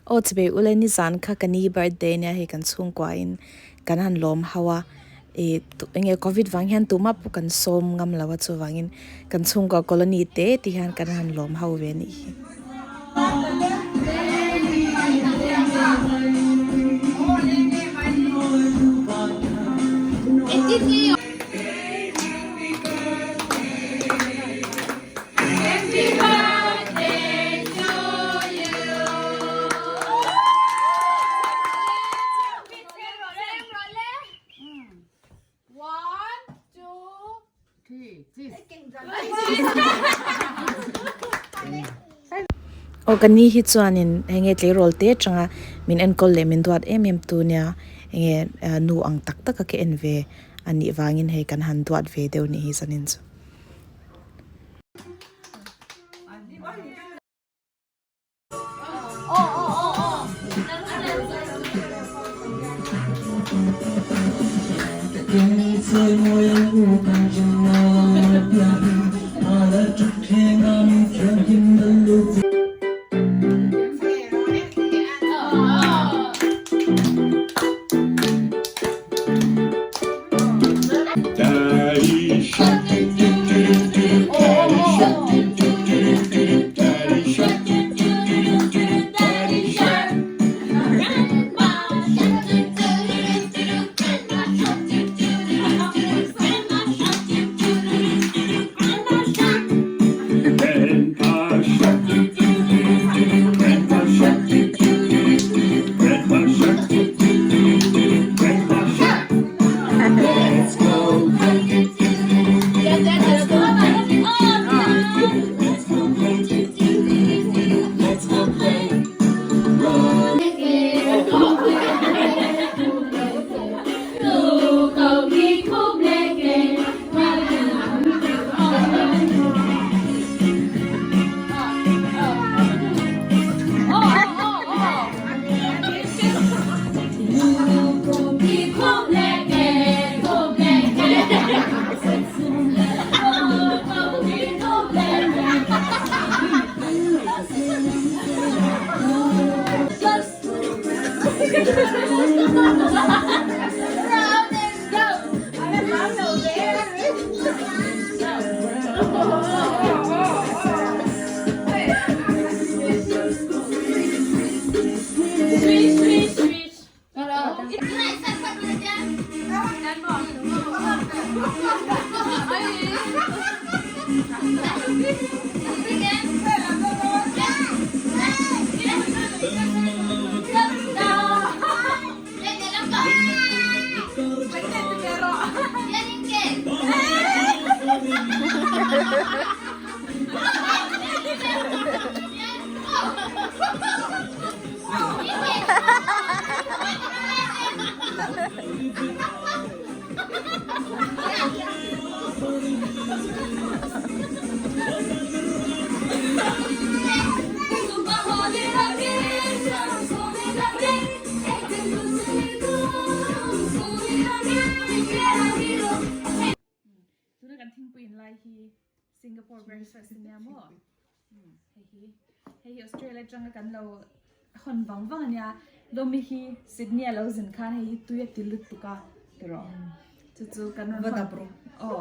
Aw chubei ule nizan kha ka ni birthday nia hei kan chhungkua in kan han lawm hauh a ih enge covid vang hian tumah pawh kan sawm ngam lo a chuvangin kan chhungkua colony te ti hian kan han lawm hauh ve anih hi. Aw ka ni hi chuanin heng nge tleirawl te atanga min enkawl leh min duat em em tu nia enge nu ang tak tak a ka en ve a nih vangin hei kan han duat ve deuh nih hi zanin chu. Tuna kan thingpui in lai hi Singapore breakfast ania maw hei hi hei hi Australia atanga kan lo hawn vang vang ania Domi hi Sydney a lo zin khan hei hi tui a ti lutuk a tiraw chu chu kan rawn hawn aw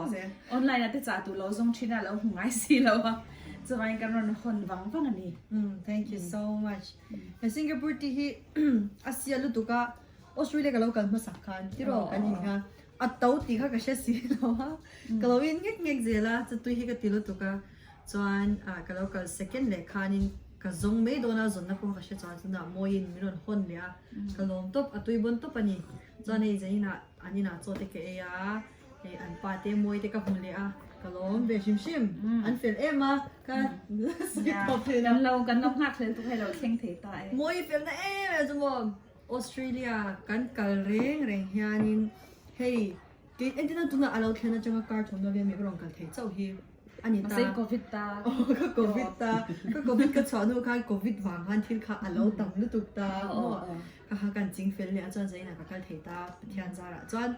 online ah te chah tur lo zawng thin a lo hmu ngai si lo a chuvangin kan rawn hawn vang vang a ni. Thank you so much. Singapore tih hi a sia lutuk a Australia ka lo kal hmasak khan tiraw kan in kha A to tih kha ka hre si lo a, ka lo in ngek ngek zel a, chutui hi ka ti lutuk a, chuan ah ka lo kal second leh khanin ka zawng mai dawn a, zawnna pawh ka hre chuan chunah mawiin min rawn hawn leh a, ka lawm tawp, a tui bawn tawp a ni. Chuan hei zaninah an inah chaw te ka ei a, hei an pa te mawi te ka hmu leh a, ka lawm ve hrim hrim, an fel em a, ka sawi tawp thei lo. Kan lo kan lo nghak hlel tuk hei lo thleng thei ta e. Mawi felna em em chu maw. Australia kan kal reng reng hianin hei kei entirna tunah a lo thlen atanga kar thawmhnaw vel mai ka rawn kal thei chauh hi a ni ta. Mahse covid ta. Aw ka covid ta. Ka covid ka chhuah hnu khan covid vang khan thil kha a lo tam lutuk ta maw. Ka kha kan ching fel leh a chuan zainah ka kal thei ta Pathian zarah chuan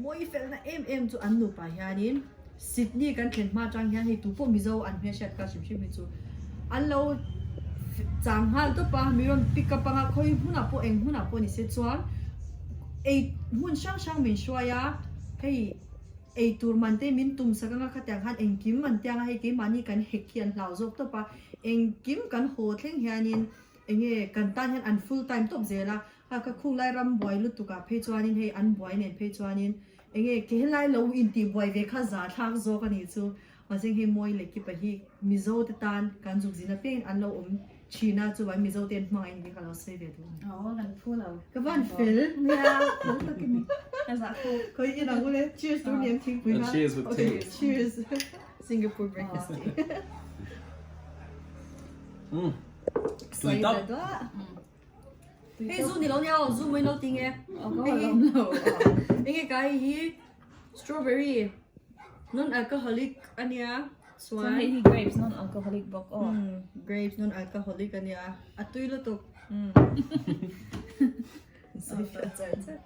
mawi felna em em chu an nupa hianin Sydney kan thlen hma atang hian hei tupawh Mizo an hmelhriat kha hrim hrim hi chu an lo. chang nghal tawp a, mi rawn pick up anga khawi hmunah pawh eng hmunah pawh ni se chuan ei hmun hrang hrang min hruai a, hei ei tur man te min tum sak anga khatiang khan engkim an tiang a, hei keimahni kan hek hi an hlau zawk tawp a, engkim kan haw thleng hianin enge kan tan hian an full time tawp zel a, ha ka khung lai ram buai lutuk ah phei chuanin hei an buai nen phei chuanin enge ke helai lo intih buai ve kha za thlak zawk a nih chu. Mahse hei mawi leh kipa hi Mizo te tan kan zuk zin apiangin an lo awm thin a, chuvangin Mizo te an hmangaih ni ka lo sawi ve duh a ni. Aw kan phu lo. Ka van fel. Nia, fel tak i ni. Ka zah kha. Khawi in ang ule, cheers tur niam thingpui kha. Cheers with tea. Cheers. Singapore breakfast tea. Mm. Tui tak. Hei zu ni lo nia aw, zu mai lo ti nge. Enge kai hi strawberry non alcoholic ania chuan hei hi grapes non alcoholic bawk aw. Grapes non alcoholic ania a tui lutuk. Sawi fiah char char.